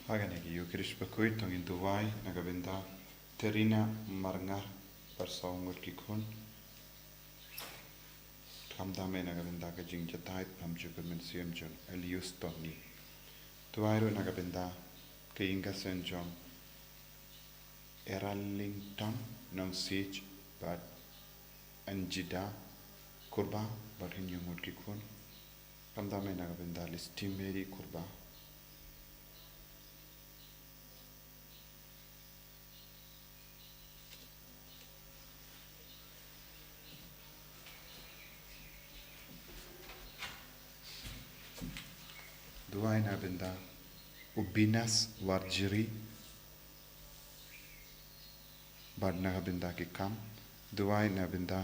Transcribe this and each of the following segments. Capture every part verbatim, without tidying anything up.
Ha kane ka Ïukharist bakhuid to ngin duwai na ka bynta Terina Marngar bad saw ngut ki khun. Khamtam eh na ka bynta ka jingjatai pham jong u Mynsiem jong Elius Tony. Duwai ruh na ka bynta ka ïing ka sem jong Eralington Nongsiej bad Anjida Kurbah bad hynñiew ngut ki khun. Khamtam eh na ka bynta Listi Mary Kurbah. Duwai na ka bynta u Binas Warjri bad na ka bynta ki kam. Duwai na ka bynta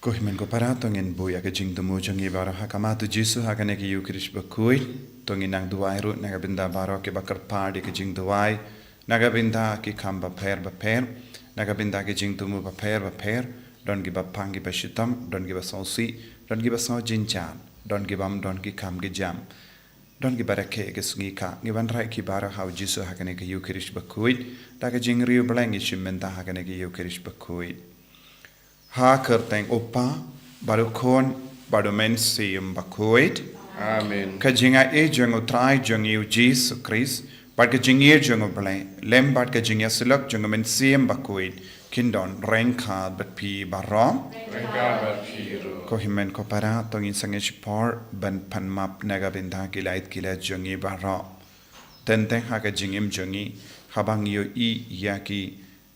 Ko hynmen ko para, to ngin buh ïa ka jingthmu jong ngi baroh ha khmat u Jisu ha kane ka Ïukharist bakhuid. To ngin nang duwai ruh na ka bynta baroh kiba kyrpad ïa ka jingduwai na ka bynta ki kam bapher bapher, na ka bynta ki jingthmu bapher bapher. Don kiba pang kiba shitom, don kiba sngewsih, don kiba sngew jynjar, don kibym don ki kam ki jam, don kiba rakhe ki sngi ka. Ngi wanrah ïa ki baroh ha u Jisu ha kane ka Ïukharist bakhuid. Da ka jingriewblei ngi shim bynta ha kane ka Ïukharist bakhuid. Ha ka kyrteng u Kpa bad u Khun bad u Mynsiem Bakhuid. Amen. Ka jingaiei jong u Trai jong ngi u Jisu Khrist bad ka jingïeit jong u Blei lem bad ka jingïasyllok jong u Mynsiem Bakhuid kin don ryngkat bad phi baroh. Ryngkat bad phi ruh. Ko hynmen ko para, to ngin sangeh shipor ban pan map na ka bynta ki lait ki lait jong ngi baroh. Teng teng ha ka jingim jong ngi, haba ngi ïohi ïa ki,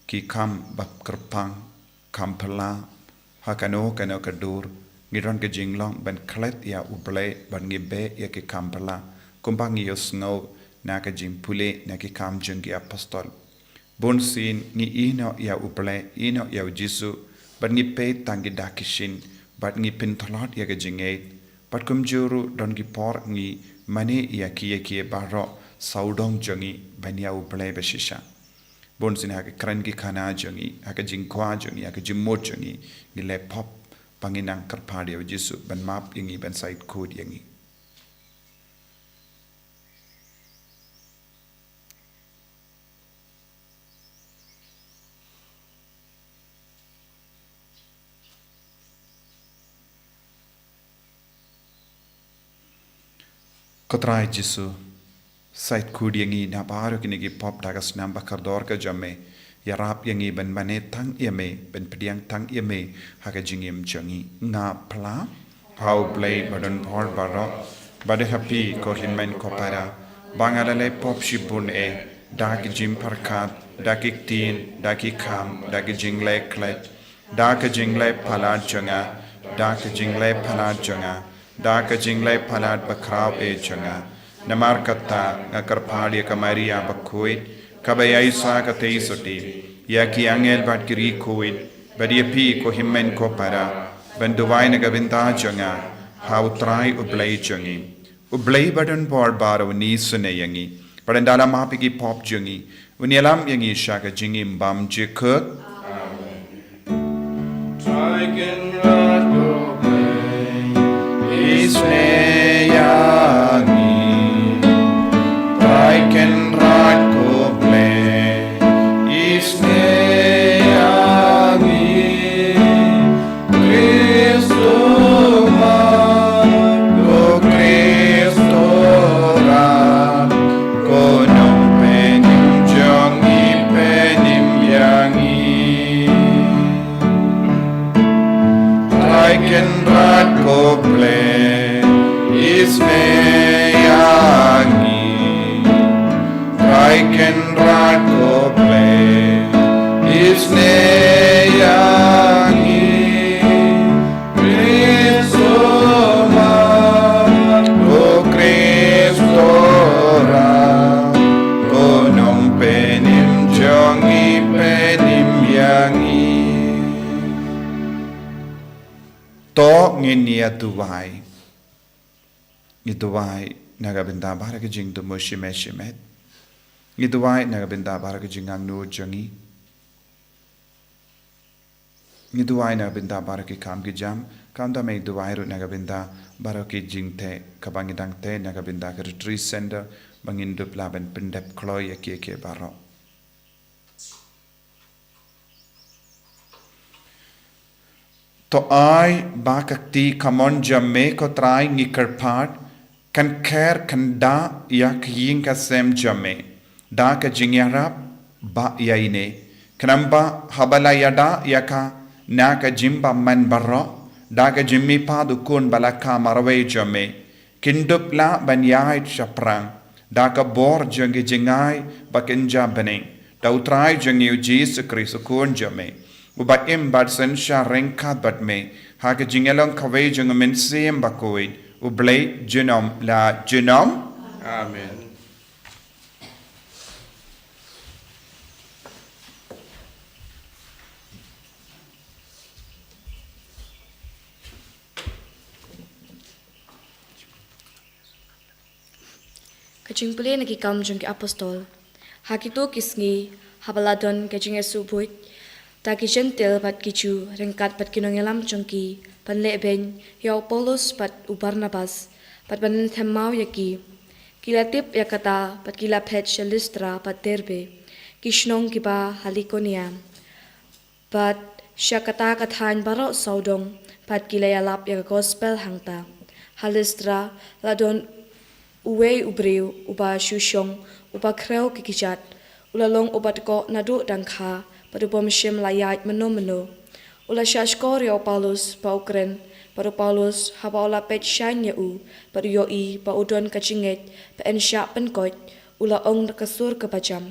ki kam ba kyrpang, kam phylla, ha kano kano ka dur ngi don ka jinglong ban klet ïa u Blei bad ngi beh ïa ki kam phylla, kumba ngi ïohsngew na ka jingpule na ki Kam jong ki Apostol. Bunsien ngi ïehnoh ïa u Blei, ïehnoh ïa u Jisu, bad ngi peit tang ki dak ki shin, bad ngi pyntlot ïa ka jingngeit, bad kumjuh ruh don ki por ngi mane ïa kiei kiei baroh sawdong jong ngi ban ïa u Blei ba shisha. Bunsien ha ka kren ki khana jong ngi, ha ka jingkwah jong ngi, ha ka jingmut jong ngi, ngi leh pop ba ngin nang kyrpad ïa u Jisu ban map ïa ngi, ban shait khuid ïa ngi. Ko Trai Jisu, shait khuid ïa ngi na baroh kine ki pop da ka snam ba kordor ka jong me. Ïarap ïa ngi ban mane tang ïa me, ban pdiang tang ïa me ha ka jingim jong ngi. Nga phla ha u Blei ba don bor baroh, bad ha phi ko hynmen ko para, ba nga la leh pop shibun eh, da ki jingpyrkhat, da ki ktien, da ki kam, da ki jingleh klet, da ka jingleh palat jong nga, da ka jingleh palat jong nga, da ka jingleh palat bakhraw eh jong nga. Namar kata nga kyrpad ïa ka Maria bakhuid, kaba ïaishah katei sotti, ïa ki angel bad ki riewkhuid, bad ïa phi ko hynmen ko para, ban duwai na ka bynta jong nga ha u Trai u Blei jong ngi. U Blei ba don bor baroh un isynei ïa ngi, bad un da la map ïa ki pop jong ngi, un ïalam ïa ngi sha ka jingim bymjukut. Trai Kynrad ko Blei, isynei ïa ngi. Trai Kynrad ko Blei, isynei ïa ngi. Khrist u Mat, ko Khrist u Rat, ko Nongpynim Ngin ïa duwai. Ngi duwai na ka bynta baroh ki jingthmu shimet shimet. Ngi duwai na ka bynta baroh ki jingangnud jong ngi. Ngi duwai na ka bynta baroh ki kam ki jam. Kumta me duwai ruh na ka bynta baroh ki jingteh kaba ngi dang teh na ka bynta ka retreat center ba ngin dup lah ban pyndep kloi ïa kiei kiei baroh. To ai ba ka kti kamon jong me, ko Trai, ngi kyrpad, kan kher kan da ïa ka ïing ka sem jong me da ka jingïarap ba ïa ine. Khnang ba haba la ïada ïa ka na ka jingbymman baroh da ka jingmihpat u Khun ba la kha marwei jong me, kin dup lah ban ïaid shaphrang da ka bor jong ki jingai ba kynja bneng, da u Trai jong ngi u Jisu Khrist u Khun jong me, uba im bad synshar ryngkat bad me ha ka jingïalong kawei jong u Mynsiem Bakhuid, U Blei junom la junom. Amen. Ka jingpule na ki Kam jong ki Apostol. Ha kito ki sngi, haba la don ka jingïasuk buit, da ki Jentil bad ki Jiw ryngkat bad ki nongïalam jong ki, ban leh beiñ ïa u Paulus bad u Barnabas, bad ban them maw ïa ki. Ki la tip ïa kata bad ki la phet sha Listra bad Derbe, ki shnong kiba ha Likaonia, bad sha kata ka thaiñ baroh sawdong, bad ki la ïalap ïa ka gospel hangta. Ha Listra la don uwei u briew uba shu shong, uba khrew ki kjat, u la long uba dkoh naduh dang kha, bad u bym shym la ïaid mynno mynno. U la shahshkor ïa u Paulus ba u kren, bad u Paulus haba u la peit shaiñ ïa u, bad u ïohi ba u don ka jingngeit ba yn shah pynkoit, u la ong da ka sur kaba jam,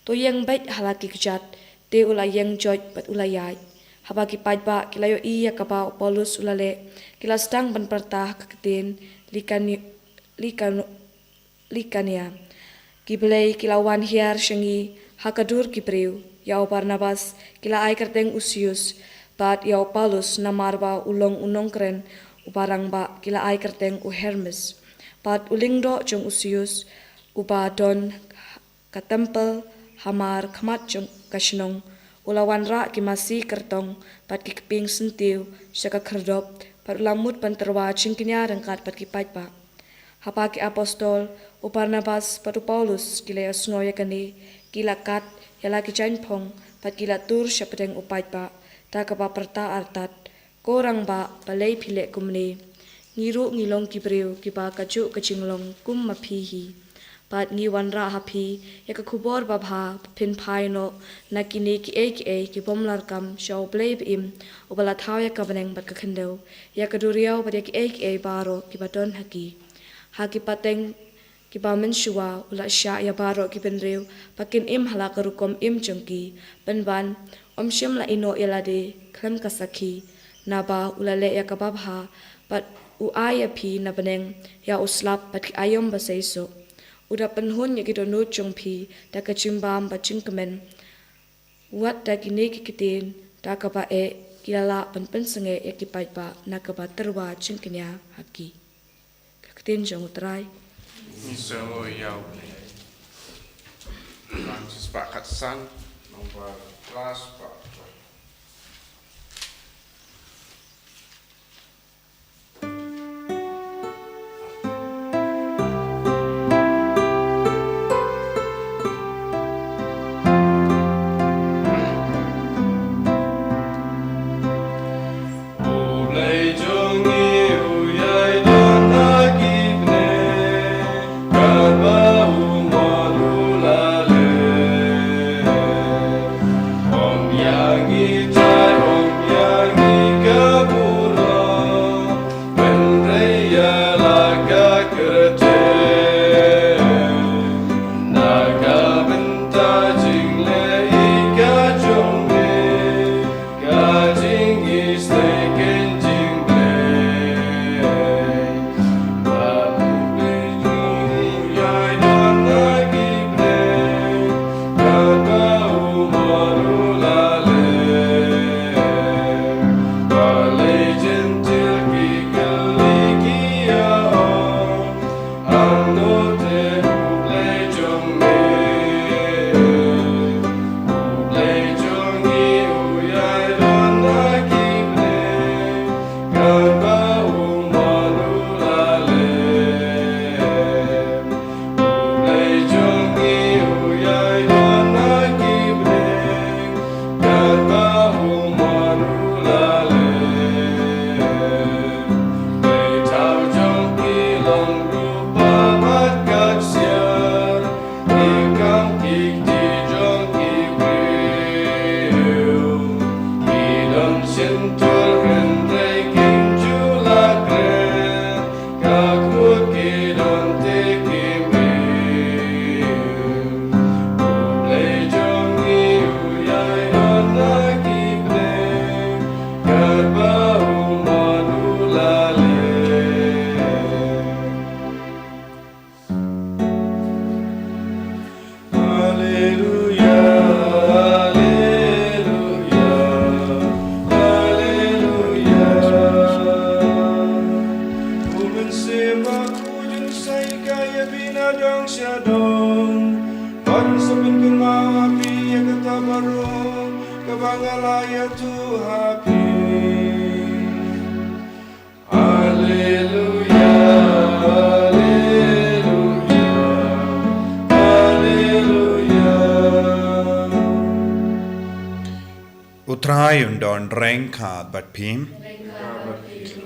"To ïeng beit ha la ki kjat." Te u la ïeng joit bad u la ïaid. Haba ki paidbah ki la ïohi ïa kaba u Paulus u la leh, ki la sdang ban pyrta ha ka ktien Likani-, Likano-, Likaonia. Ki blei ki la wan hiar sha ngi ha ka dur ki briew. Ïa u Barnabas ki la ai kyrteng u Sius, bad ïa u Paulus, namar ba u long u nongkren uba rangbah, ki la ai kyrteng u Hermes. Bad u lyngdoh jong u Sius, uba don ka templ ha markhmat jong ka shnong, u la wanrah ki masi kyrtong bad ki kpieng syntiew sha ka khyrdop, bad u la mut ban tyrwa jingkñia ryngkat bad ki paidbah. Haba ki Apostol, u Barnabas bad u Paulus, ki la ïohsngew ïa kane, ki la kat ïa la ki jaiñphong, bad ki la tur shapdeng u paidbah da kaba pyrta artat, "Ko rangbah, balei phi leh kumne? Ngi ruh ngi long ki briew kiba kajuh ka jinglong kum ma phi hi. Bad ngi wanrah ha phi ïa ka khubor babha ba phin phai noh na kine kiei kiei ki bym la rkam sha U Blei ba im, uba la thaw ïa ka bneng bad ka khyndew, ïa ka duriaw bad ïa kiei kiei baroh kiba don ha ki. Ha ki pateng kiba mynshuwa u la shah ïa baroh ki bynriew ba kin im ha la ka rukom im jong ki. Pynban, ym shym la ïehnoh ïa lade khlem ka sakhi, naba u la leh ïa kaba bha, bad u ai ïa phi na bneng ïa u slap bad ki aïom ba seisoh. U da pynhun ïa ki dohnud jong phi da ka jingbam bad jingkmen. Wat da kine ki ktien, da kaba eh, ki la lah ban pynsangeh ïa ki paidbah na kaba tyrwa jingkñia ha ki." Ka ktien jong U Trai. Ngi sngew ïa U Blei. Nang shispah khatsan, nang ba klas ba. Sha don, ban sa pynkynmaw ha phi ïa kata baroh kaba nga la ïathuh ha phi. Haleluia, haleluia, haleluia. U Trai un don ryngkat bad phi.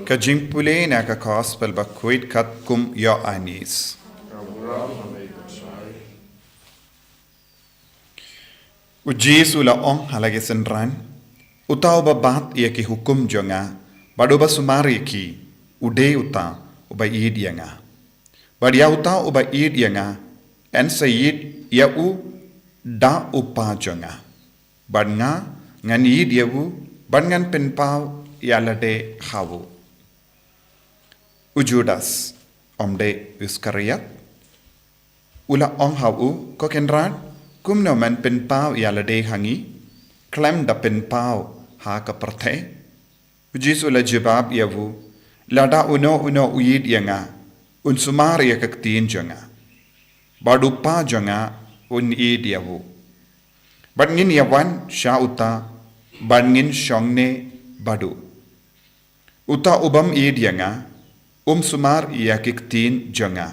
Ka jingpule na ka Gospel bakhuid katkum u Ïoannis. U Jisu u la ong ha la ki synran, uta uba bat ïa ki hukum jong nga, bad uba sumar ïa ki, u dei uta uba ïeit ïa nga. Bad ïa uta uba ïeit ïa nga, yn sa ïeit ïa u da u Kpa jong nga. Bad nga, ngan ïeit ïa u, bad ngan pynpaw ïa lade ha u. U Judas, ym dei u Iskariot, u la ong ha u, ko Kynrad, kumno men pynpaw ïa lade ha ngi, khlem da pynpaw ha ka pyrthei? U Jisu u la jubab ïa u, lada uno uno u ïeit ïa nga, un sumar ïa ka ktien jong nga. Bad u Kpa jong nga un ïeit ïa u. Bad ngin ïa wan sha uta, bad ngin shong ne bad u. Uta u bym ïeit ïa nga, um sumar ïa ki ktien jong nga.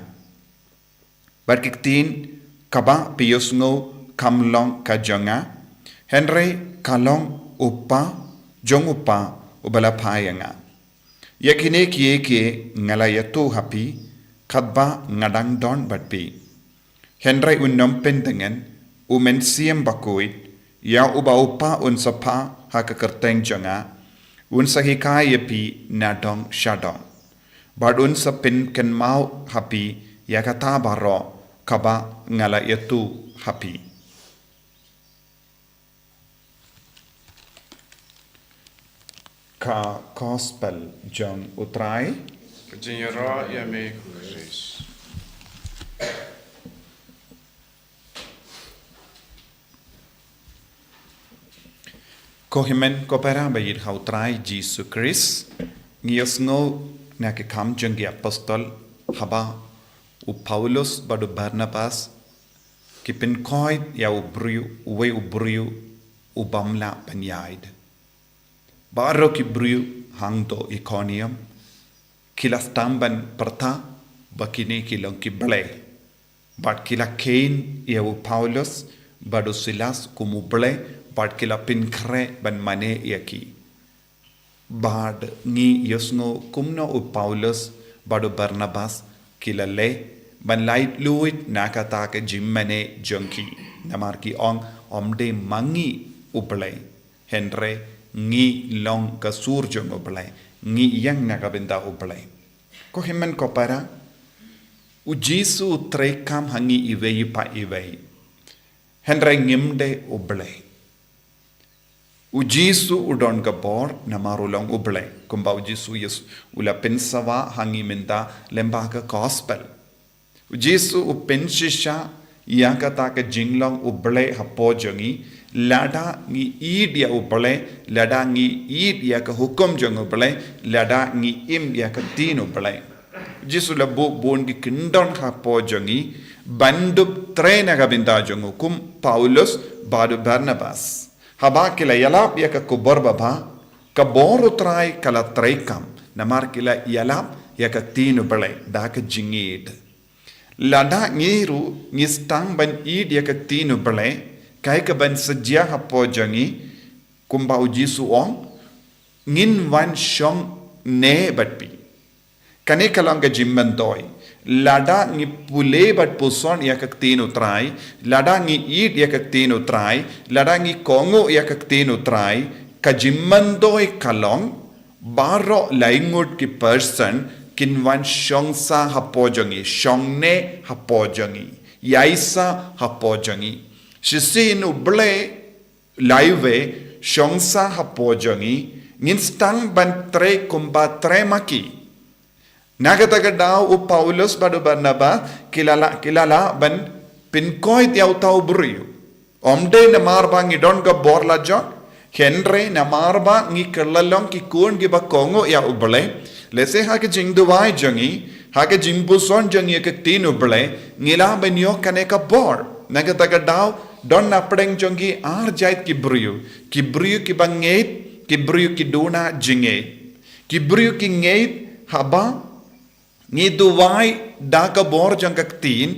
Bad ki ktien kaba phi ïohsngew kam long ka jong nga, hynrei ka long u Kpa, jong u Kpa uba la phah ïa nga. Ïa kine kiei kiei nga la ïathuh ha phi, katba nga dang don bad phi. Hynrei u nongpyndengn, u Mynsiem Bakhuid, ïa uba u Kpa un sa phah ha ka kyrteng jong nga, un sa hikai ïa phi nadong shadong. Bad un sa pynkynmaw ha phi ïa kata baroh kaba nga la ïathuh ha phi. Ka Gospel jong u Trai. Ka jingïaroh ïa me ko Khrist. Ko hynmen ko para ba ïeit ha u Trai Jisu Khrist, ngi ïohsngew na ki kam jong ki apostol haba u Paulus bad u Barnabas ki pynkoit ïa u briew, uwei u briew u bym lah ban ïaid. Baroh ki briew hangto Ikonium ki la sdang ban pyrta ba kine ki long ki blei. Bad ki la kheiñ ïa u Paulus bad u Silas kum u blei, bad ki la pynkhreh ban mane ïa ki. Bad ngi ïohsngew kumno u Paulus bad u Barnabas ki la leh ban laitluid na kata ka jingmane jong ki. Namar ki ong, ym dei ma ngi u Blei, hynrei ngi long ka sur jong u Blei, ngi ïeng na ka bynta u Blei. Ko hynmen ko para, u Jisu u treikam ha ngi iwei pa iwei. Hynrei ngim dei u Blei. U Jisu u don ka bor namar u long u Blei. Kumba u Jisu Ïes u la pynsawa ha ngi mynta lyngba ka gospel. U Jisu u pynshisha ïa kata ka jinglong u Blei hapoh jong ngi, lada ngi ïeit ïa u Blei, lada ngi ïeit ïa ka hukum jong u Blei, lada ngi im ïa ka ktien u Blei. U Jisu la buh bun ki kyndon hapoh jong ngi ban dup trei na ka bynta jong u kum Paulus bad u Barnabas. Haba ki la ïalap ïa ka khubor babha, ka bor u Trai ka la treikam, namar ki la ïalap ïa ka ktien u Blei da ka jingïeit. Lada ngi ruh ngi sdang ban ïeit ïa ka ktien u Blei, kaei kaban sa jia hapoh jong ngi, kumba u Jisu u ong, ngin wan shong ne bad phi. Kane ka long ka jingmyntoi. Lada ngi pule bad puson ïa ka ktien u Trai, lada ngi ïeit ïa ka ktien u Trai, lada ngi kohnguh ïa ka ktien u Trai, ka jingmyntoi ka long, baroh laingut ki person kin wan shong sah hapoh jong ngi, shong ne hapoh jong ngi, ïaisah hapoh jong ngi. Shisien u Blei la iwei shong sah hapoh jong ngi, ngin sdang ban trei kumba trei ma ki. Na kata ka daw u Paulus bad u Barnabas ki la lah, ki la lah ban pynkoit ïa uta u briew. Ym dei namar ba ngi don ka bor la jong, hynrei namar ba ngi kylla long ki khun kiba kohnguh ïa u Blei. Lehse ha ka jingduwai jong ngi, Ha ka jingpuson jong ngi ïa ka ktien U Blei, ngi lah ban ïoh kane ka bor. Na kata ka daw, don napdeng jong ngi ar jait ki briew. Ki briew kiba ngeit, ki briew ki duna jingngeit. Ki briew ki ngeit, haba ngi duwai da ka bor jong ka ktien,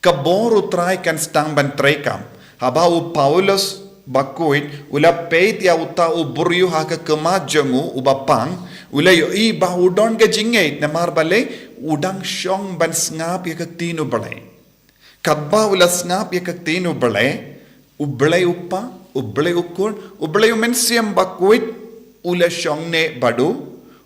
ka bor U Trai kan sdang ban treikam. Haba u Paulus bakhuid u la peit ïa uta u briew ha ka khmat jong u uba pang, u la ïohi ba u don ka jingngeit, namar balei? U dang shong ban sngap ïa ka ktien U Blei. Katba u la sngap ïa ka ktien U Blei, U Blei U Kpa, U Blei U Khun, U Blei U Mynsiem Bakhuid, u la shong ne bad u,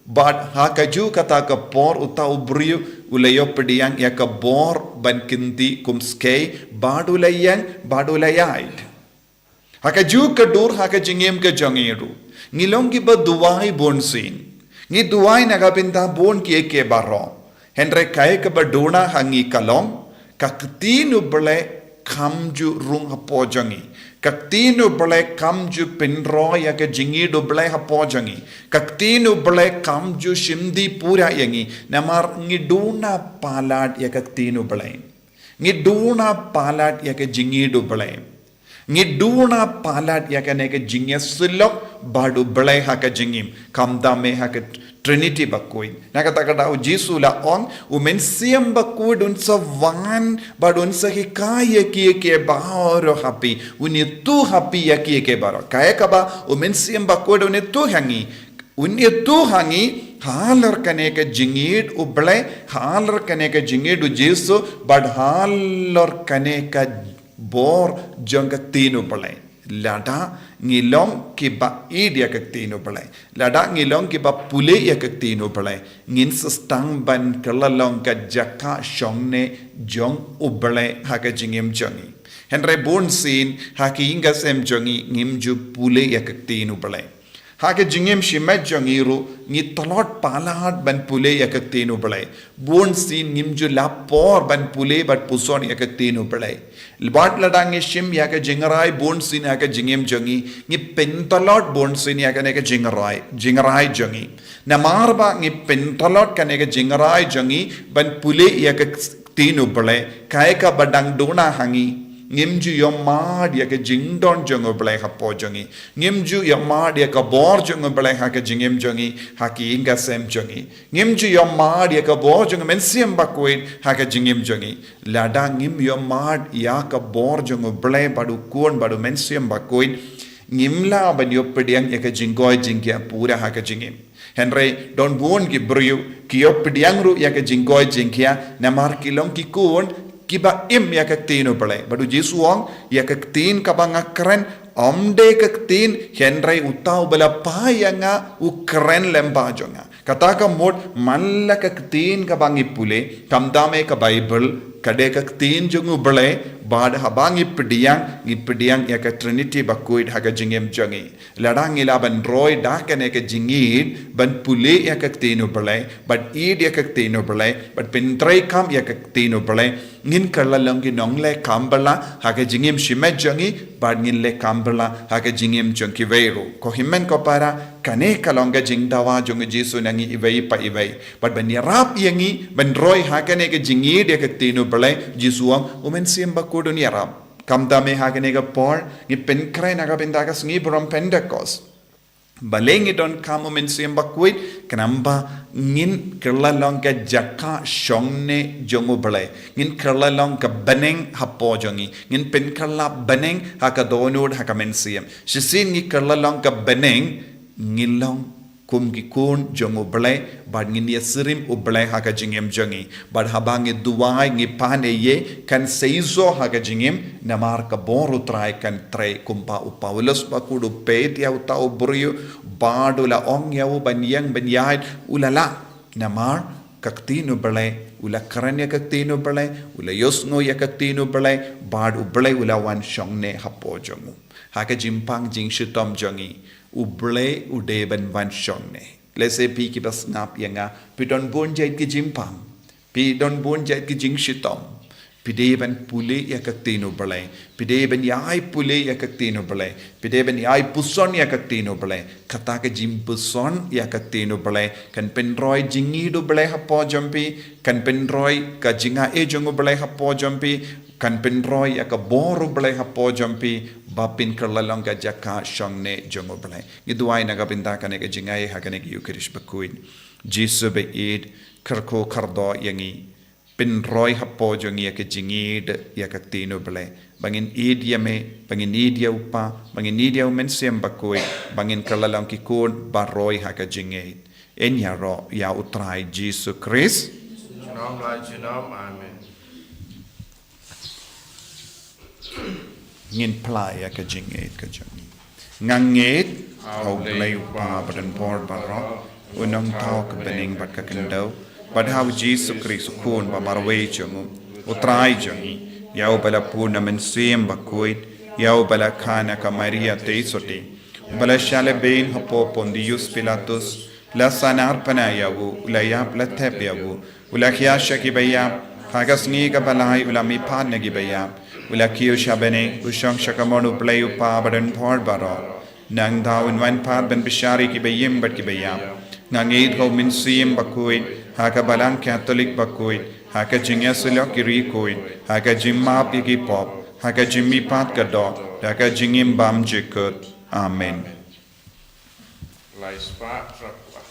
bad ha kajuh kata ka por uta u briew u la ïoh pdiang ïa ka bor ban kyntiew kum skei, bad u la ïeng, bad u la ïaid. Ha kajuh ka dur ha ka jingim ka jong ngi ruh, ngi long kiba duwai bun sien. Ngi duwai na ka bynta bun kiei kiei baroh. Hynrei kaei kaba duna ha ngi ka long, ka ktien U Blei kam ju rung hapoh jong ngi. Ka ktien U Blei kam ju pynroi ïa ka jingïeit U Blei hapoh jong ngi. Ka ktien U Blei kam ju shim die pura ïa ngi. Namar ngi duna palat ïa ka ktien U Blei. Ngi duna palat ïa ka jingïeit U Blei. Ngi duna palat ïa kane ka jingïasyllok bad U Blei ha ka jingim. Khamtam eh ha ka Trinity bakhuid. Na kata ka daw U Jisu u la ong, U Mynsiem Bakhuid un sa wan bad un sa hikai ïa kiei kiei baroh ha phi. Un ïathuh ha phi ïa kiei kiei baroh. Kaei kaba U Mynsiem Bakhuid un ïathuh ha ngi. Un ïathuh ha ngi halor kane ka jingïeit U Blei, halor kane ka jingïeit U Jisu, bad halor kane ka bor jong ka ktien U Blei. Lada ngi long kiba ïeit ïa ka ktien U Blei, lada ngi long kiba pule ïa ka ktien U Blei, ngin sa sdang ban kylla long ka jaka shong ne jong U Blei ha ka jingim jong ngi. Hynrei bun sien ha ka ïing ka sem jong ngi ngim ju pule ïa ka ktien U Blei. Ha ka jingim shimet jong ngi ruh, ngi tlot palat ban pule ïa ka ktien U Blei. Bun sien ngim ju lap por ban pule bad puson ïa ka ktien U Blei. Bad lada ngi shim ïa ka jingrai bun sien ha ka jingim jong ngi, ngi pyntlot bun sien ïa kane ka jingrai, jingrai jong ngi. Namar ba ngi pyntlot kane ka jingrai jong ngi ban pule ïa ka ktien U Blei, kaei kaba dang duna ha ngi. Ngim ju ïohmad ïa ka jingdon jong U Blei hapoh jong ngi. Ngim ju ïohmad ïa ka bor jong U Blei ha ka jingim jong ngi, ha ka ïing ka sem jong ngi. Ngim ju ïohmad ïa ka bor jong U Mynsiem Bakhuid ha ka jingim jong ngi. Lada ngim ïohmad ïa ka bor jong U Blei bad U Khun bad U Mynsiem Bakhuid, ngim lah ban ïoh pdiang ïa ka jingkoit jingkhiah pura ha ka jingim. Hynrei don bun ki briew ki ïoh pdiang ruh ïa ka jingkoit jingkhiah namar ki long ki khun kiba im ïa ka ktien U Blei. Bad U Jisu u ong, ïa ka ktien kaba nga kren, ym dei ka ktien, hynrei uta uba la phai ïa nga u kren lyngba jong nga. Kata ka mut man la ka ktien kaba ngi pule, khamtam eh ka Baibl, ka dei ka ktien jong U Blei, bad haba ngi pdiang, ngi pdiang ïa ka Trinity bakhuid ha ka jingim jong ngi. Lada ngi lah ban roi da kane ka jingïeit ban pule ïa ka ktien U Blei, ban ïeit ïa ka ktien U Blei, ban pyntreikam ïa ka ktien U Blei, ngin kylla long ki nongleh kam bylla ha ka jingim shimet jong ngi, bad ngin leh kam bylla ha ka jingim jong kiwei ruh. Ko hynmen ko para, kane ka long ka jingdawa jong U Jisu na ngi iwei pa iwei. Bad ban ïarap ïa ngi ban roi ha kane ka jingïeit ïa ka ktien U Blei, U Jisu u ong, U Mynsiem Bakhuid un ïarap. Khamtam eh ha kane ka por, ngi pynkhreh na ka bynta ka sngi burom Pentekost. Balei ngi donkam U Mynsiem Bakhuid? Khnang ba ngin kylla long ka jaka shong ne jong U Blei. Ngin kylla long ka bneng hapoh jong ngi. Ngin pynkylla bneng ha ka dohnud ha ka mynsiem. Shisien ngi kylla long ka bneng, ngi long kum ki khun jong U Blei, bad ngin ïasyriem U Blei ha ka jingim jong ngi. Bad haba ngi duwai, ngi pan ïa U Blei, kan seisoh ha ka jingim, namar ka bor U Trai kan trei. Kumba u Paulus bakhuid u peit ïa uta u briew, bad u la ong ïa u ban ïeng ban ïaid, u la lah. Namar ka ktien U Blei, u la kren ïa ka ktien U Blei, u la ïohsngew ïa ka ktien U Blei, bad U Blei u la wan shong ne hapoh jong u. Ha ka jingpang jingshitom jong ngi, U Blei u dei ban wan shong ne. Lehse phi kiba sngap ïa nga, phi don bun jait ki jingpang, phi don bun jait ki jingshitom, Phi dei ban pule ïa ka ktien u Blei. Phi dei ban ïai pule ïa ka ktien u Blei. Phi dei ban ïai puson ïa ka ktien u Blei. Kata ka jingpuson ïa ka ktien u Blei kan pynroi jingïeit u Blei hapoh jong phi, kan pynroi ka jingai jong u Blei hapoh jong phi, kan pynroi ïa ka bor u Blei hapoh jong phi, ba phin kylla long ka jaka shong ne jong u Blei. Ngi duwai na ka bynta kane ka jingai ha kane ka Eucharist bakhuid. Jisu ba ïeit, kyrkhu kyrdoh ïa ngi. Pynroi hapoh jong ngi ïa ka jingïeit ïa ka ktien u Blei. Ba ngin ïeit ïa me, ba ngin ïeit ïa u Pa, ba ngin ïeit ïa u Mynsiem Bakhuid, ba ngin kylla long ki khun ba roi ha ka jingïeit. Yn ïaroh ïa u Trai Jisu Krist. Junom la junom, amen. Ngin phla ïa ka jingïeit ka jong ngi. Nga ngeit ha u Blei u Kpa badonbor baroh, u nongthaw ka bneng bad ka khyndew, bad ha u Jisu Krist u Khun ba marwei jong u, u Trai jong ngi, ïa uba la pun na Mynsiem Bakhuid, ïa uba la kha na ka Maria Theisotti, uba la shah lehbeiñ hapoh Pontius Pilatus, la sahnarphna ïa u, u la ïap, la thep ïa u, u la khia sha ki baïap, ha ka sngi kaba lai u la mihpat na ki baïap, u la kiew sha bneng, u shong sha kamon u Blei u Kpa badonbor baroh. Nangta un wan pat ban bishar ïa ki baïm bad ki baïap. Nga ngeit ha u Mynsiem Bakhuid, ha ka Balang Katholik bakhuid, ha ka jingïasyllok ki riewkhuid, ha ka jingmap ïa ki pop, ha ka jingmihpat ka doh, ha ka jingim bymjukut. Amen. Lai spah, rap lah.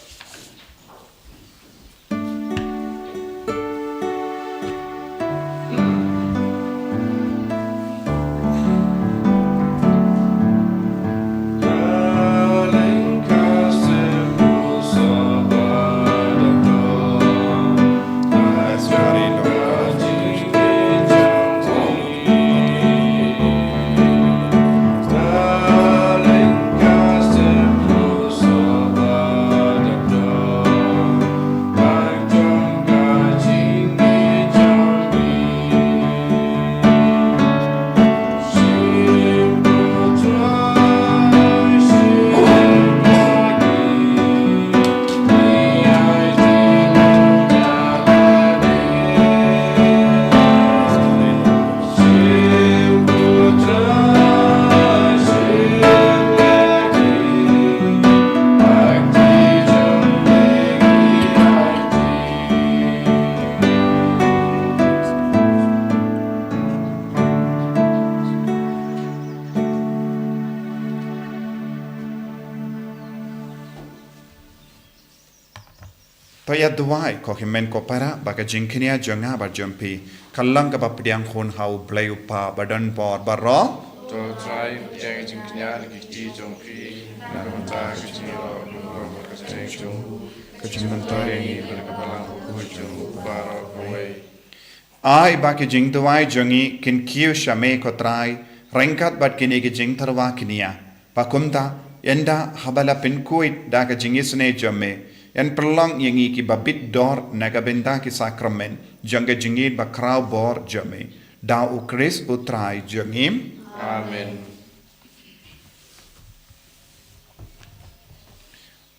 To ïa duwai ko hynmen ko para, ba ka jingkñia jong nga bad jong phi kan long kaba pdiang hun ha u Blei u Kpa badonbor baroh. To Trai, pdiang ka jingkñia ha ki kti jong phi, na ka bynta ka jingïaroh, ka jingïaroh, ka jingïaroh, ka jingmyntoi ïa ngi, na ka balang bakhuid jong u baroh kawei. Ai ba ki jingduwai jong ngi kin kiew sha me ko Trai, ryngkat bad kine ki jingtyrwa kñia. Ba kumta, ynda haba la pynkhuid da ka jingisynei jong me, yn pynlong ïa ngi kiba bit dor na ka bynta ki sakramen jong ka jingïeit bakhraw bor jong me. Da u Khrist u Trai jong ngi. Amen.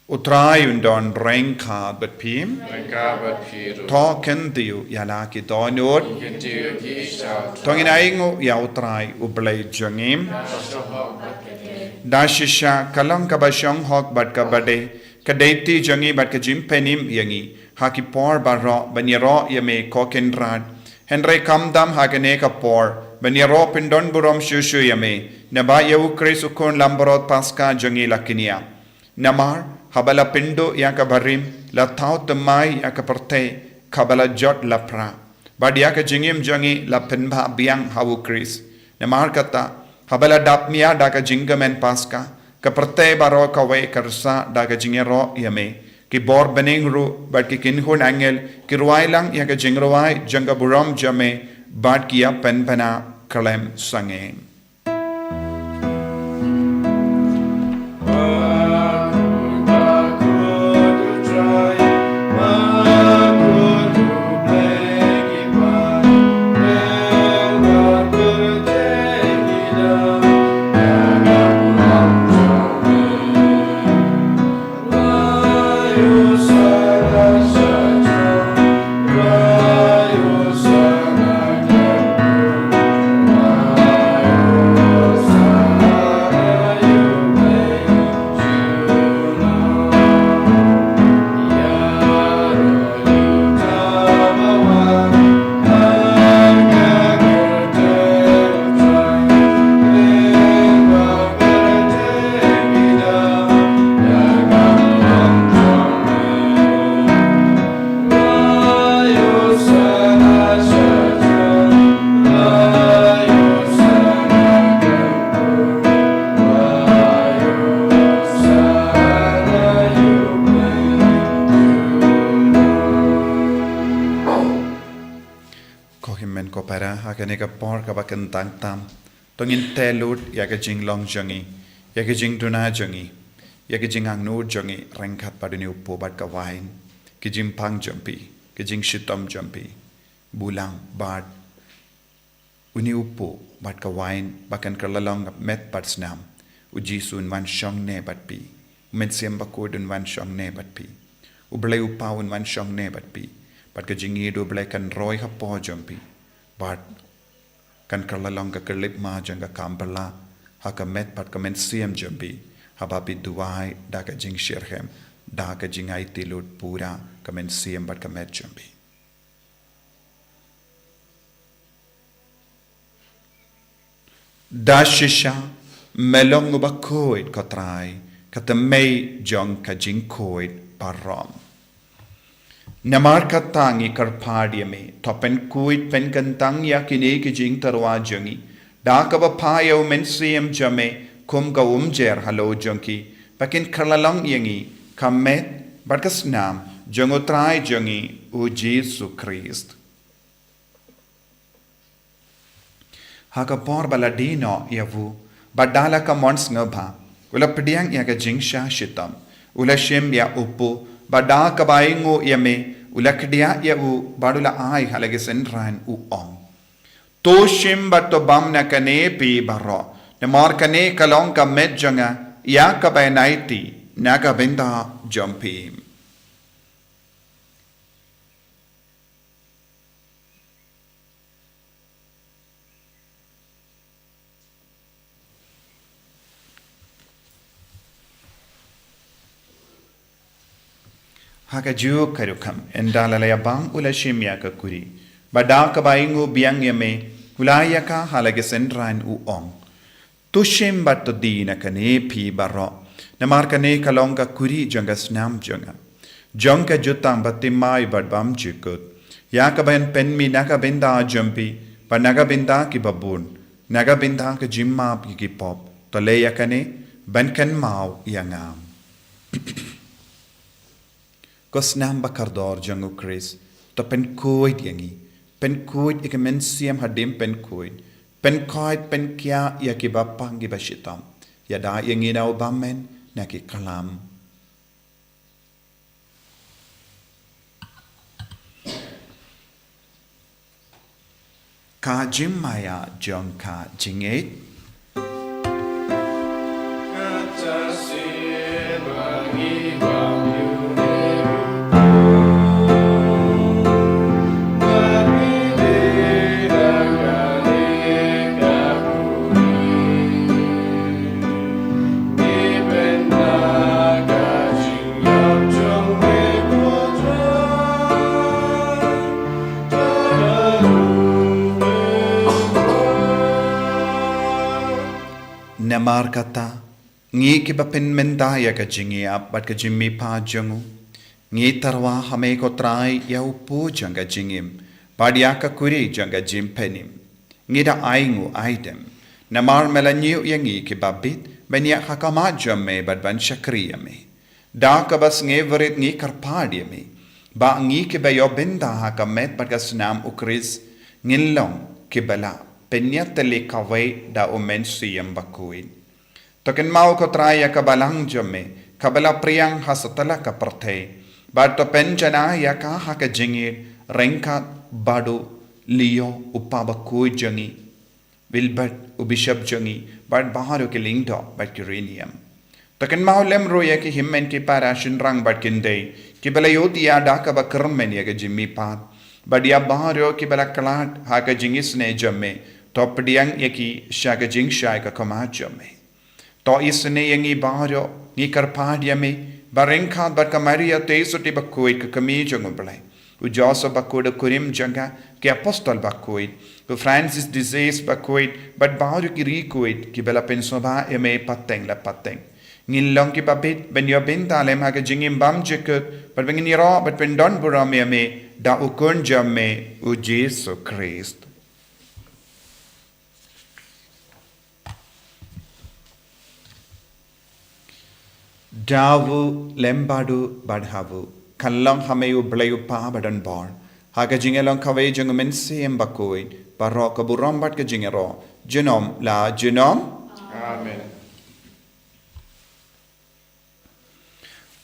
U Trai un don ryngkat bad phi. Ryngkat bad phi ruh. To kyntiew ïa la ki dohnud. Kyntiew ïa ki sha u Trai. To ngin ainguh ïa u Trai u Blei jong ngi. Ka shong hok bad ka dei. Da shisha ka long kaba shong hok bad kaba dei, ka dei kti jong ngi bad ka jingpynim ïa ngi ha ki por baroh ban ïaroh ïa me ko Kynrad. Hynrei kham dam ha kane ka por ban ïaroh pyndonburom shuh shuh ïa me, naba ïa u Khrist u Khun Langbrot Paskha jong ngi la kñia. Namar haba la pynduh ïa ka barim, la thaw thymmai ïa ka pyrthei kaba la jot la pra, bad ïa ka jingim jong ngi la pynbha biang ha u Khrist. Namar kata, haba la dap mia da ka jingkmen Paskha, ka pyrthei baroh kawei ka rsa da ka jingïaroh ïa me. Ki bor bneng ruh bad ki kynhun angel ki rwai lang ïa ka jingrwai jong ka burom jong me, bad ki ïa pynbna khlem sangeh. kaba kyntang tam. To ngin tei lut ïa ka jinglong jong ngi, ïa ka jingduna jong ngi, ïa ka jingangnud jong ngi ryngkat bad une u puh bad ka wain, ka jingpang jong phi, ka jingshitom jong phi. Bulang bad une u puh bad ka wain ba kan kylla long ka met bad snam. U Jisu un wan shong ne bad phi. U Mynsiem Bakhuid un wan shong ne bad phi. U Blei u Kpa un wan shong ne bad phi. Bad ka jingïeit u Blei kan roi hapoh jong phi. Bad kan kylla long ka khyllipmat jong ka kam bylla ha ka met bad ka mynsiem jong phi, haba phi duwai da ka jingshitrhem, da ka jingaiti lut pura ka mynsiem bad ka met jong phi. Da shisha, me long uba khuid ko Trai, ka thymmei jong ka jingkhuid baroh. Namar kata ngi kyrpad ïa me, to pynkhuid pynkyntang ïa kine ki jingtyrwa jong ngi, da kaba phah ïa u Mynsiem jong me kum ka umjer halor jong ki, ba kin kylla long ïa ngi ka met bad ka snam jong u Trai jong ngi, u Jisu Khrist. Ha ka por ba la die noh ïa u, bad da la ka mon sngewbha, u la pdiang ïa ka jingshah shitom, u la shim ïa u puh, bad da kaba ainguh ïa me, u la khdiah ïa u, bad u la ai ha la ki synran, u ong: To shim bad to bam na kane phi baroh, namar kane ka long ka met jong nga, ïa kaba ngan aiti na ka bynta jong phi. Ha kajuh ka rukom, ynda la ïa bam, u la shim ïa ka kuri, bad da kaba ainguh biang ïa me, u la ai ïa ka ha la ki synran, u ong: To shim bad to die na kane phi baroh, namar kane ka long ka kuri jong ka snam jong nga, jong ka jutang bathymmai bad bymjukut, ïa kaba ngan pynmih na ka bynta jong phi, bad na ka bynta kiba bun, na ka bynta ka jingmap ïa ki pop. To leh ïa kane ban kynmaw ïa nga. Ko snam ba kordor jong u Khrist, to pynkhuid ïa ngi, pynkhuid ïa ka mynsiem hadien pynkhuid, pynkhuid, pynkhiah ïa kiba pang, kiba shitom, ïada ïa ngi na u bymman, na ki klam. Ka jingmaïa jong ka jingngeit. Namar kata, ngi kiba pynmynta ïa ka jingïap bad ka jingmihpat jong u, ngi tyrwa ha me ko Trai ïa u puh jong ka jingim, bad ïa ka kuri jong ka jingpynim. Ngi da ainguh aidem, namar me la ñiew ïa ngi kiba bit, ban ïaid ha khmat jong me bad ban shakri ïa me. Da kaba sngewrit ngi kyrpad ïa me, ba ngi kiba ïoh bynta ha ka met bad ka snam u Khrist, ngin long kiba la pynïatylli kawei da u Mynsiem Bakhuid. To kynmaw ko Trai ïa ka balang jong me, kaba la pdiang ha satlak ka pyrthei, bad to pynjanai ïa ka ha ka jingïeit, ryngkat bad u Leo u kpa bakhuid jong ngi, Wilbert u bishop jong ngi, bad baroh ki lyngdoh bad ki riewniam. To kynmaw lem ruh ïa ki hynmen ki para shynrang bad ki khyndai, kiba la ïohi ïa da kaba kyrmen ïa ka jingmihpat, bad ïa baroh kiba la khlad ha ka jingisynei jong me, to pdiang ïa ki sha ka jingshai ka khmat jong me. To isynei ïa ngi baroh, ngi kyrpad ïa me, ba ryngkat bad ka Maria Theisotti bakhuid ka kmie jong u Blei, u Joseph bakhuid u kurim jong ka, ki apostol bakhuid, u Francis de Sales bakhuid, bad baroh ki riewkhuid kiba la pynsngewbha ïa me pateng la pateng, ngin long kiba bit ban ïoh bynta lem ha ka jingim bymjukut, bad ba ngin ïaroh bad pyndonburom ïa me da u Khun jong me, u Jisu Khrist. Da u, lem bad u, bad ha u, kan long ha me u Blei u Kpa badonbor, Ha ka jingïalong kawei jong u Mynsiem Bakhuid, baroh ka burom bad ka jingïaroh, junom la junom. Amen.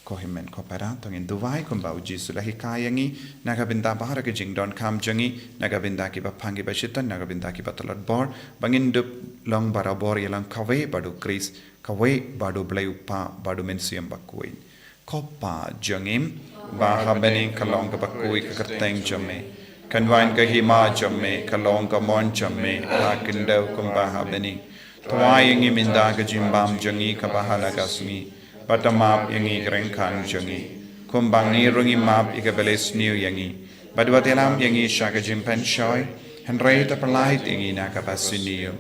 Ko hynmen ko para, to ngin duwai kumba u Jisu u la hikai ïa ngi, na ka bynta baroh ki jingdonkam jong ngi, na ka bynta kiba pang kiba shitom, na ka bynta kiba tlot bor, ba ngin dup long barabor ïalong kawei bad u Khrist, kawei bad u Blei u Kpa bad u Mynsiem Bakhuid. Ko Pa jong ngi ba ha bneng, ka long kaba khuid ka kyrteng jong me. Kan wan ka hima jong me, ka long ka mon jong me ha khyndew kumba ha bneng. To ai ïa ngi mynta ka jingbam jong ngi kaba ha la ka sngi. Bad to map ïa ngi ki ryngkat jong ngi, kumba ngi ruh ngi map ïa kiba la sniew ïa ngi. Bad wat ïalam ïa ngi sha ka jingpynshoi, hynrei to pyllait ïa ngi na kaba sniew.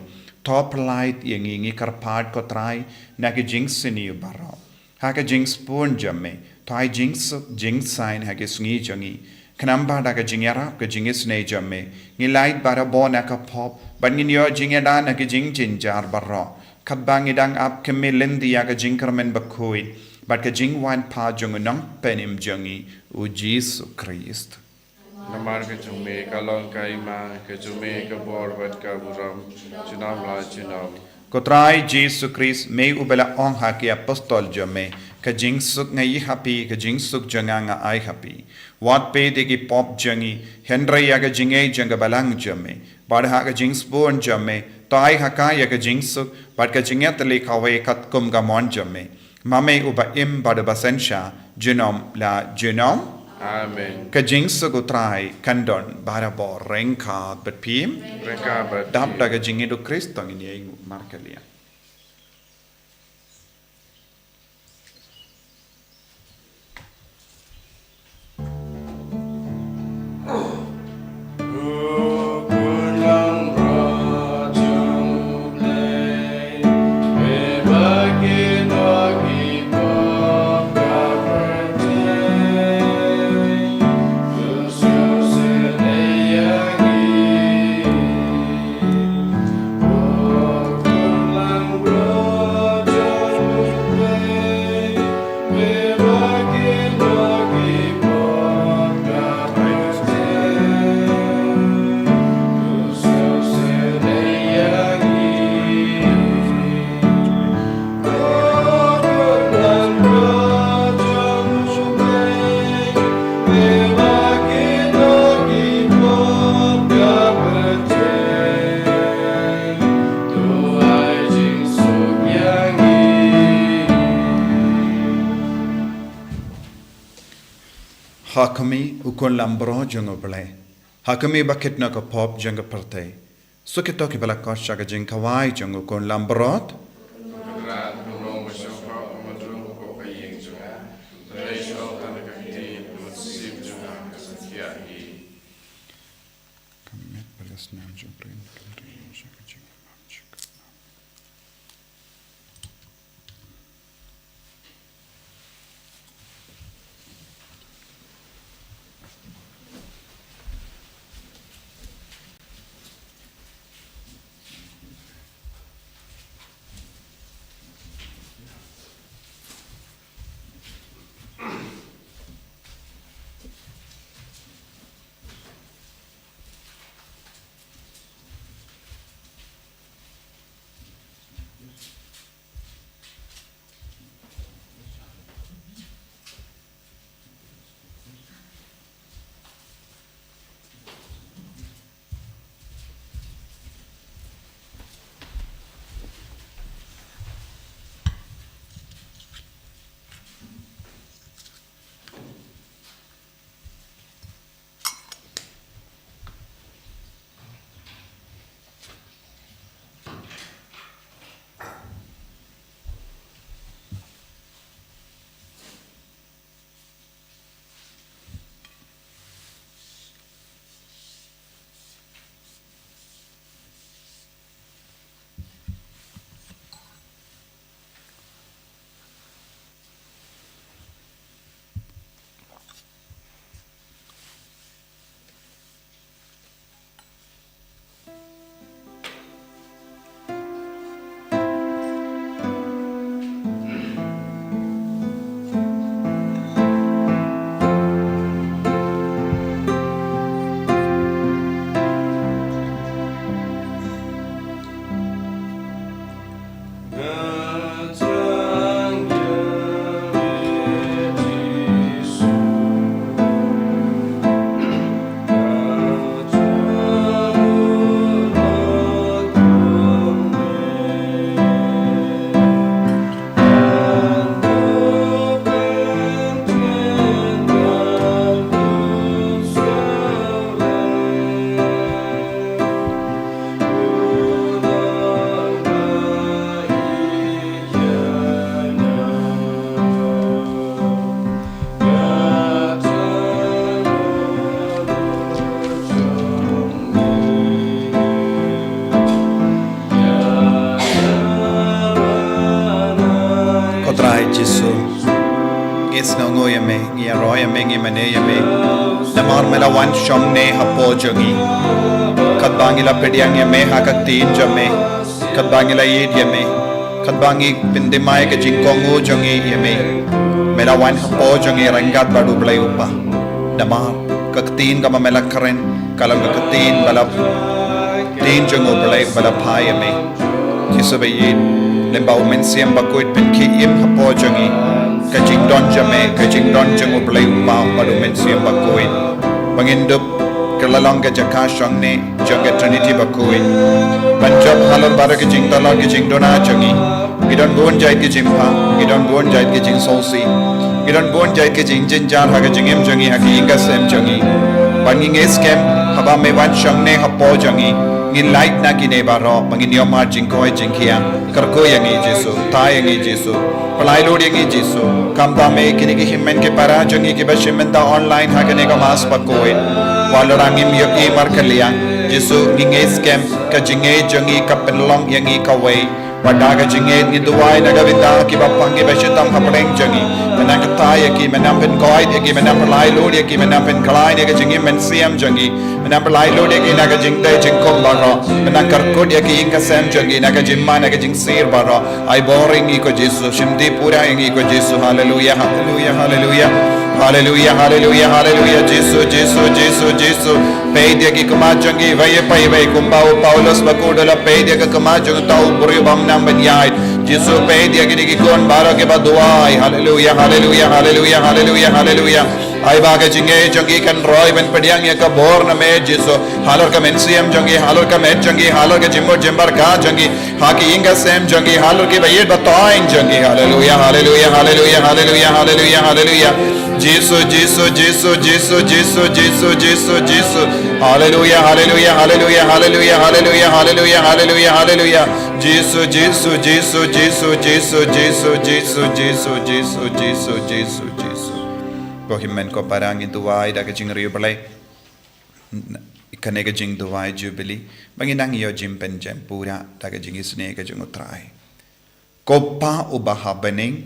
To pyllait ïa ngi, ngi kyrpad ko Trai, na ki jingsniew baroh. Ha ka jingsbun jong me, to ai jingsuk jingsaiñ ha ki sngi jong ngi. Khnang ba da ka jingïarap ka jingisynei jong me, ngin lait barabor na ka pop, bad ngin ïoh jingïada na ki jingjynjar baroh. Katba ngi dang ap khmih lynti ïa ka jingkyrmen bakhuid bad ka jingwan pat jong u Nongpynim jong ngi, u Jisu Khrist. Namar ka jong me ka long ka hima, ka jong me ka bor bad ka burom, junom la junom. Ko Trai Jisu Khrist, me uba la ong ha ki apostol jong me, ka jingsuk nga ïoh ha phi, ka jingsuk jong nga nga ai ha phi. Wat peit ïa ki pop jong ngi, hynrei ïa ka jingïeit jong ka balang jong me. Bad ha ka jingsbun jong me, to ai ha ka ïa ka jingsuk bad ka jingïatylli kawei katkum ka mon jong me. Ma me uba im bad uba synshar, junom la junom. Amen. Ka jingsuk u Trai kan don barabor ryngkat bad phi. Ryngkat bad phi. Dap da ka jingïeit u Khrist to ngin ïeng markylliang. Ha khmih, u Khun Lambrot jong U Blei. Ha khmih ba khit na ka pop jong ka pyrthei. Suk ïa kito kiba la khot sha ka jingkhawai jong u Khun Lambrot. Jisu, ngi sngewnguh ïa me, ngi ïaroh ïa me, ngi mane ïa me. Namar me la wan shong ne hapoh jong ngi. Katba ngi la pdiang ïa me ha ka ktien jong me. Katba ngi la ïeit ïa me. Katba ngi pynthymmai ka jingkohnguh jong ngi ïa me. Me la wan hapoh jong ngi ryngkat bad U Blei U Kpa. Namar ka ktien kaba me la kren ka long ka ktien ba la, ktien jong U Blei ba la phah ïa me. Jisu ba ïeit, lyngba U Mynsiem Bakhuid pynkhie im hapoh jong ngi ka jingdon jong me, ka jingdon jong U Blei U Kpa bad U Mynsiem Bakhuid. Ba ngin dup ka la long ka jaka shong ne jong ka Trinity Bakhuid. Ban jop halor baroh ka jingtalor ka jingduna jong ngi. Ngi don bun jait ka jingphah, ngi don bun jait ka jingsngewsih. Ngi don bun jait ka jingjynjar ha ka jingim jong ngi, ha ka ïing ka sem jong ngi. Ba ngi ngeit skhem, haba me wan shong ne hapoh jong ngi. Ngin lait na kine baroh, ba ngin ïohmad jingkoit jingkhiah. Kyrkhu ïa ngi Jisu, thaw ïa ngi Jisu. Pynlait lut ïa ngi Jisu. Khamtam ïa kine ki hynmen ki para jong ngi kiba shim bynta online ha kane ka Mass Bakhuid. Wat la ngim ïohi markylliang. Jisu ngi ngeit skhem ka jingngeit jong ngi ka pynlong ïa ngi kawei. Wat da ka jingngeit ngi duwai na ka bynta kiba pang kiba shitom hapdeng jong ngi. Me nang kyrteng ïa ki, me nang pynkoit ïa ki, me nang pynlait lut ïa ki, me nang pynkhlaiñ ïa ka jingim mynsiem jong ngi. Me nang pynlait lut ïa ki na ka jingdei jingkhum baroh. Me nang kyrkhu ïa ki ïing ka sem jong ngi na ka jingman na ka jingsir baroh. Ai bor ïa ngi ko Jisu, shim dih pura ïa ngi ko Jisu. Haleluya, haleluya, haleluya. Haleluya, haleluya, haleluya. Jisu, Jisu, Jisu, Jisu. Peit ïa ki khmat jong ngi, wei pa wei kumba u Paulus ba kut u la peit ïa ki khmat jong uta u briew bym nang ban ïaid. Jisu, peit ïa kine ki khun baroh kiba duwai. Haleluya, haleluya, haleluya, haleluya, haleluya. Ai ba ka jingngeit jong ngi kan roi ban pdiang ïa ka bor na me Jisu. Halor ka mynsiem jong ngi, halor ka met jong ngi, halor ka jingmut jingpyrkhat jong ngi. Ha ki ïing ka sem jong ngi, halor kiba ïeit ba thoiñ jong ngi. Haleluya, haleluya, haleluya, haleluya, haleluya, haleluya. Jisu, Jisu, Jisu, Jisu, Jisu, Jisu, Jisu, Jisu. Haleluya, haleluya, haleluya, haleluya, haleluya, haleluya, haleluya, haleluya. Jisu, Jisu, Jisu, Jisu, Jisu, Jisu, Jisu, Jisu, Jisu, Jisu, Jisu, Jisu. Ko hynmen ko para ngi duwai da ka jingriewblei. Kane ka jingduwai Jubili, ba ngin nang ïoh jingpynjem pura da ka jingisynei ka jong U Trai. Ko Pa uba ha bneng,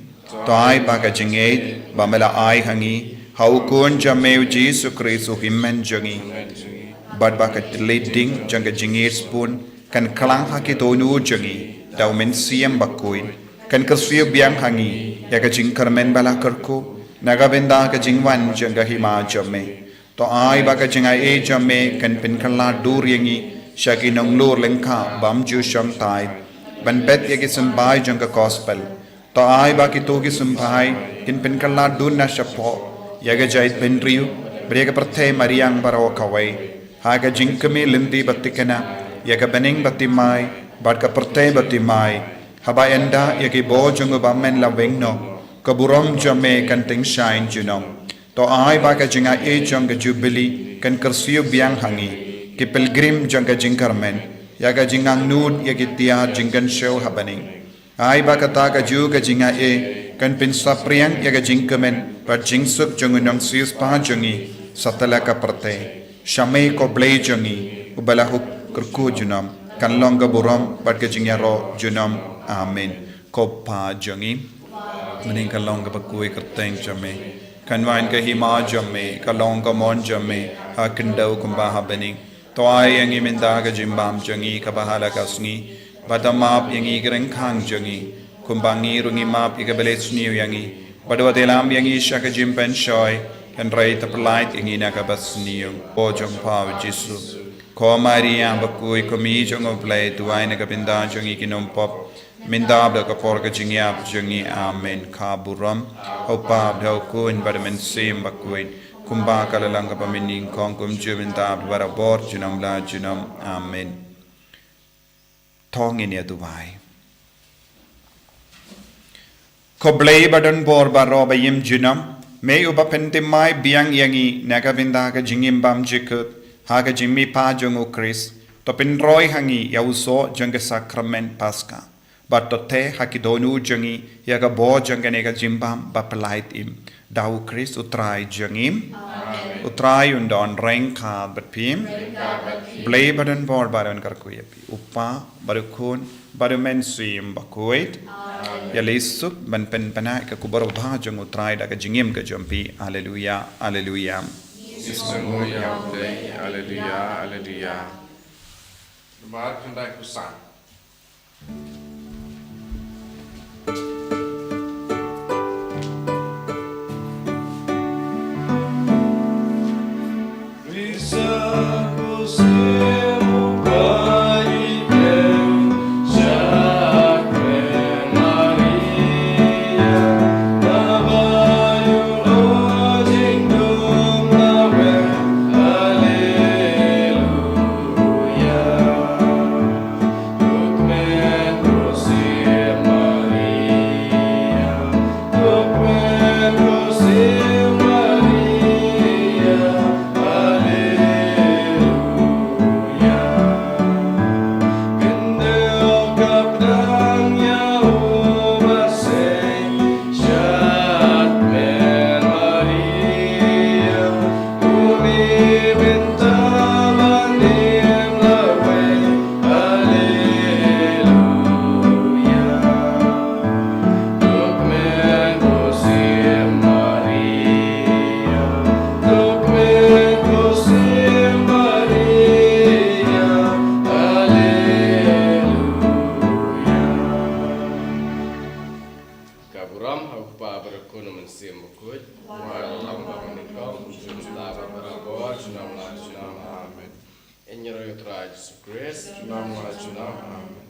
to ai ba ka jingngeit ba me la ai ha ngi ha U Khun jong me U Jisu Khrist U Hynmen jong ngi, bad ba ka tlot ding jong ka jingngeit spun kan khlaiñ ha ki dohnud jong ngi da U Mynsiem Bakhuid, kan kyrsiew biang ha ngi ïa ka jingkyrmen ba la kyrkhu na ka bynta ka jingwan jong ka Hima jong me. To ai ba ka jingai jong me kan pynkylla dur ïa ngi sha ki nonglur lyngkha bym ju shong thait ban bet ïa ki symbai jong ka gospel. To ai ba kito ki symbai kin pynkylla dur na shapoh ïa ka jaitbynriew bad ïa ka pyrthei mariang baroh kawei, ha ka jingkmie lynti ba thikna ïa ka bneng ba thymmai bad ka pyrthei ba thymmai. Haba ynda ïa ki bor jong U Bymman la weng noh, ka burom jong me kan tyngshaiñ junom. To ai ba ka jingai jong ka Jubili kan kyrsiew biang ha ngi ki pilgrim jong ka jingkyrmen ïa ka jingangnud ïa ki tiar jingkynshew ha bneng. Ai ba kata kajuh ka jingai kan pynsaphriang ïa ka jingkmen bad jingsuk jong u nongsiewspah jong ngi satlak ka pyrthei. Sha me ko Blei jong ngi uba la hukum kyrkhu junom, kan long ka burom bad ka jingïaroh junom. Amen. Ko Pa jong ngi, mynhynnin kan long kaba khuid ka kyrteng jong me, kan wan ka hima jong me, kan long ka mon jong me ha khyndew kumba ha bneng. To ai ïa ngi mynta ka jingbam jong ngi kaba ha la ka sngi, bad to map ïa ngi ki ryngkhang jong ngi, kumba ngi ruh ngi map ïa kiba leh sniew ïa ngi. Bad wat ïalam ïa ngi sha ka jingpynshoi, hynrei to pyllait ïa ngi na kaba sniew. Ko jong U Kpa U Jisu. Ko Maria bakhuid, ko Mei jong U Blei, duwai na ka bynta jong ngi ki nongpop, mynta bad ha ka por ka jingïap jong ngi. Amen. Ka burom ha U Kpa bad ha U Khun bad ha U Mynsiem Bakhuid, kumba ka la long kaba mynnyngkong, kumjuh mynta bad barabor, junom la junom. Amen. To ngin ïa duwai. Ko Blei ba don bor baroh ba im junom, me uba pynthymmai biang ïa ngi na ka bynta ka jingim bymjukut ha ka jingmihpat jong U Khrist, to pynroi ha ngi ïa u soh jong ka sakramen Paska, bad to theh ha ki dohnud jong ngi ïa ka bor jong kane ka jingbam ba pyllait im. Da U Khrist U Trai jong ngi. U Trai un don ryngkat bad phi. Blei ba don bor ba don kyrkhu ïa phi. U Kpa bad u Khun bad u Mynsiem Bakhuid. Ïa lei suk ban pynpaw ïa ka khubor babha jong u Trai da ka jingim ka jong phi. Aleluia, aleluia. Aleluia, aleluia. Namar khyndai phew san. Ka burom ha u Kpa bad u Khun bad u Mynsiem Bakhuid. Wat la kum ha kaba nyngkong, junom la bad barabor, junom la junom. Amen. Ïa u Trai Jisu Khrist. Junom la junom. Amen.